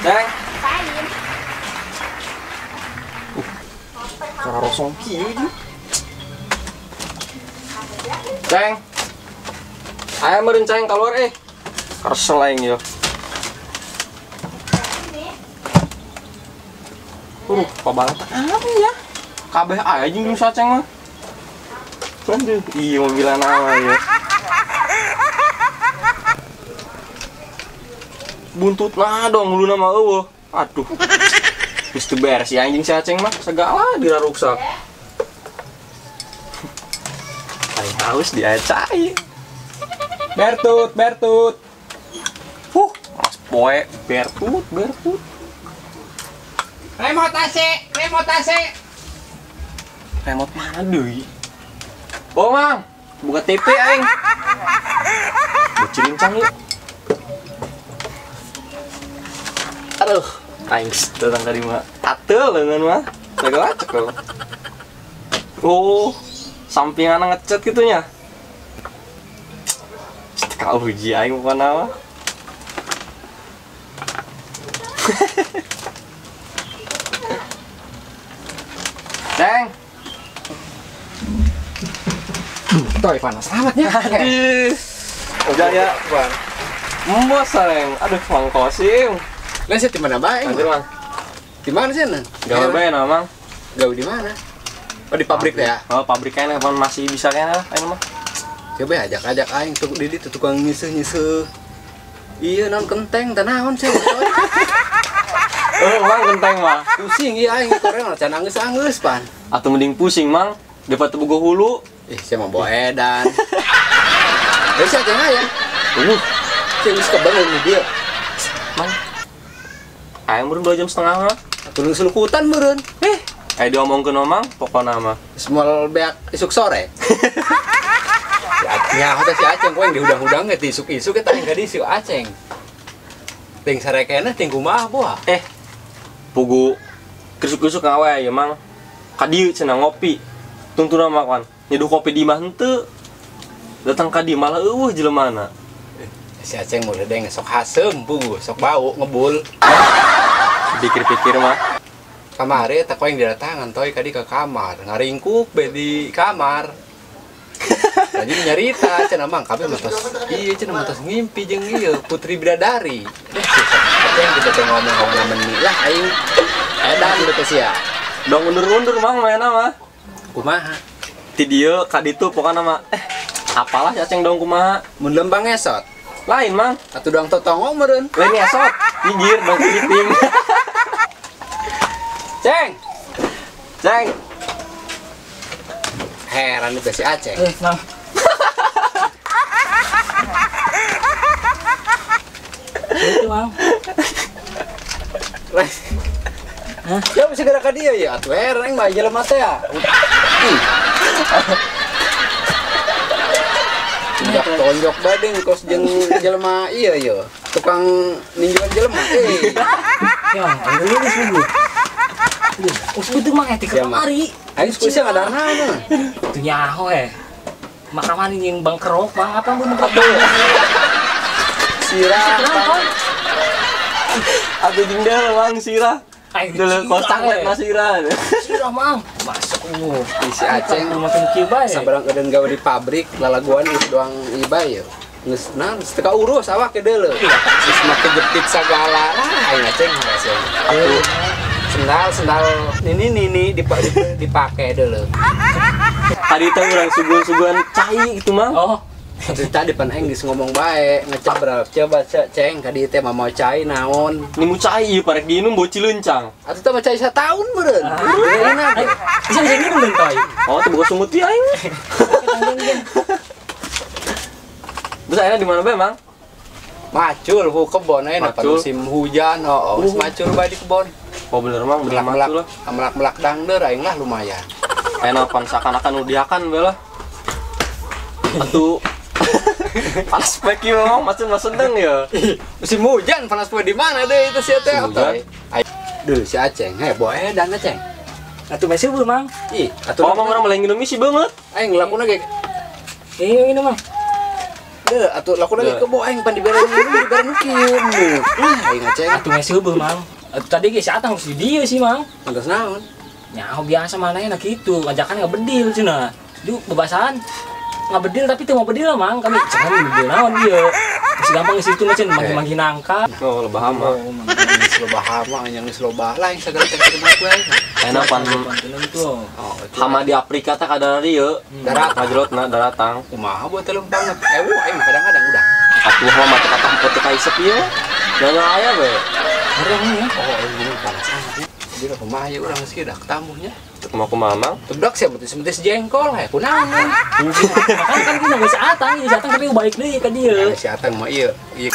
Ceng. Cara rosong kieu jeung. Ceng. Aya meureun ceng keluar eh. Kesel aing yo. Pabalatan apa ya? Kabeh aya jeung si Aceng mah. Aduh, iya mobilan nama ya. Buntut nah dong huluna mah eueuh. Aduh. Geus teu beres si anjing si Aceng mah segala diraruksak. Aing haus diacai. Bertut, bertut. Mas poe bertut, bertut. Remote AC, remote AC. Remote mana deui? Oh, Mang, buka TV aing. Bocilincang yuk. Aduh, aing datang dari mah. Ateul leungeun mah. Segala cekel. Oh, sampingan ngecat gitunya. Kau uji aing bukan nama. Ceng. Duh, toy panas selamatnya. Aduh. Udah ya, Bang. Mbos sareng. Aduh, Mang Kosim. Lah sih di mana bae? Mang. Di mana sih, Nang? Gawe bae na, Mang. Gawe di mana? Oh, di pabrik ya? Oh, pabrik kayaknya masih bisa kayaknya aing mah. Coba ajak-ajak aing tuh di ditu tukang nyiseuh-nyiseuh. Iya, naon kenteng teh naon sih. Oh, Mang kenteng mah. Pusing ieu aing koreng can anggeus-anggeus pan. Atuh mending pusing, Mang. Dapat teu boga hulu. Ih, saya mah bawa edan. Dari si Aceng aya. Saya geus kebangun di dieu. Mang. Aing meureun 2,5 jam mah. Atuh sulukutan meureun. Aya diomongkeun Mang, pokona mah. Semua beak isuk sore. Ya, si Aceng kowe yang dihudang-hudang ge isuk-isuk eta aing ka si Aceng. Ting sarekena ting kumaha boa. Pugu krisuk-krisuk ngawe ya Mang. Ka dieu cenah ngopi. Tungtuna mah kan nyeduh kopi di imah henteu. Datang ka dieu malah eueuh jelemana. Si Aceng mulai deh sok haseum pugu, sok bau ngebul. Pikir-pikir mah. Kamari eta kowe yang didatangan toy ka di ke kamar, ngaringkuk be di kamar. Lanjut nyarita cenah Mang kabeh mah tos ieu cenah mah tos ngimpi jeung ieu putri bidadari. Aceng kita teh ngomong-ngomong meni lah aing edan teh sia. Dong undur-undur Mang mainna mah. Kumaha? Ti dieu ka ditu pokona mah apalah si Aceng dong kumaha? Mun lembang ngesot. Lain Mang. Atuh doang totongo meureun. Lain ngesot. Minggir dong kiting. Ceng. Ceng. Heran itu si Aceng. Mang. Itu, Mang. Hah? Ya bisa gerak ka dia ya. Atuh heran aing mah jelema teh ya. Tonjok tonjok badeng kos jeung jelema ieu ye. Tukang ninjuan jelema. Ya, lulus minggu. Us betul Mang ti kamari. Aing kusia ngadarna mah. Tuh nyaho eh. Makaman yang bangkerok Mang apa mun bangkerok. Sirah. Atuh jeung deuleu Mang sirah. Deuleu kocak na sirah. Sirah Mang. Masuk Si Aceng makan kieu bae. Sabarang eudeun gawe di pabrik lalaguan geus doang ieu bae ye. Geus naon teu kaurus awak ge deuleu. Geus make jepit sagala. Lah aing Aceng hese. Atuh sendal nini dipake deuleu. Tadi teh urang suguhan-suguhan cai gitu Mang. Oh. Tadi pan aing geus ngomong bae, ngecebral. Coba ceng ka dieu teh mah mau cai naon. Nimu cai ieu parek diinum bau cilencang. Atuh teh mah cai sataun meureun. Enak. Bisa bisa minum deun toy. Oh, teu boga sungut ieu aing. Terus ayeuna di mana bae, Mang? Macul ku kebon ayeuna pan musim hujan, heuh. Geus macul bae di kebon. Oh bener Mang, bener macul lah. Melak-melak dangdeur aing lah lumayan. Enak pan seakan-akan nu diakan bae lah. Atuh panas poe kieu Mang, macul mah sedeng ya. Musim hujan panas poe di mana deh itu sia teh. Duh si Aceng, heboh edan Aceng. Atuh masih beuh Mang. Ih, atuh oh, Mang urang mah lain nginum isi banget. Aing lakuna ge. Iya minum Mang. Deuh atuh laku lagi kebo aing pan dibere minum dibere nu kieu. Wah, aing ngaceng. Atuh geus heubeul, Mang. Atuh tadi ge si Atang harus di dieu sih, Mang. Pantes naon? Nyaho biasa manehna kitu, ngajakan ngabedil cenah. Duh, bebasan. Ngabedil tapi teu mau bedil, Mang. Kami cenah bedil naon ieu. Geus gampang geus itu mah cenah manggi-manggi nangka. Oh, loba hama. Oh, Mang. Geus loba hama, nya geus loba lain sagala teh kumaha ku aing. Enak pan tuh. Hama di Afrika teh kadar ieu. Darat ngajrotna daratang. Kumaha buat lempang ewu aing kadang-kadang udah. Atuh mah mata kata tempat teh kaisep ieu. Nanya aya we. Herang ya. Oh, aing minum panas amat ya. Jadi kumaha ya urang geus kieu dak tamunya. Teu kumaha Mang. Tebdak sia betis-betis jengkol he kunaon. Makan kan kita geus atang, geus atang tapi balik deui ka dieu. Si Atang mah ieu. Ieu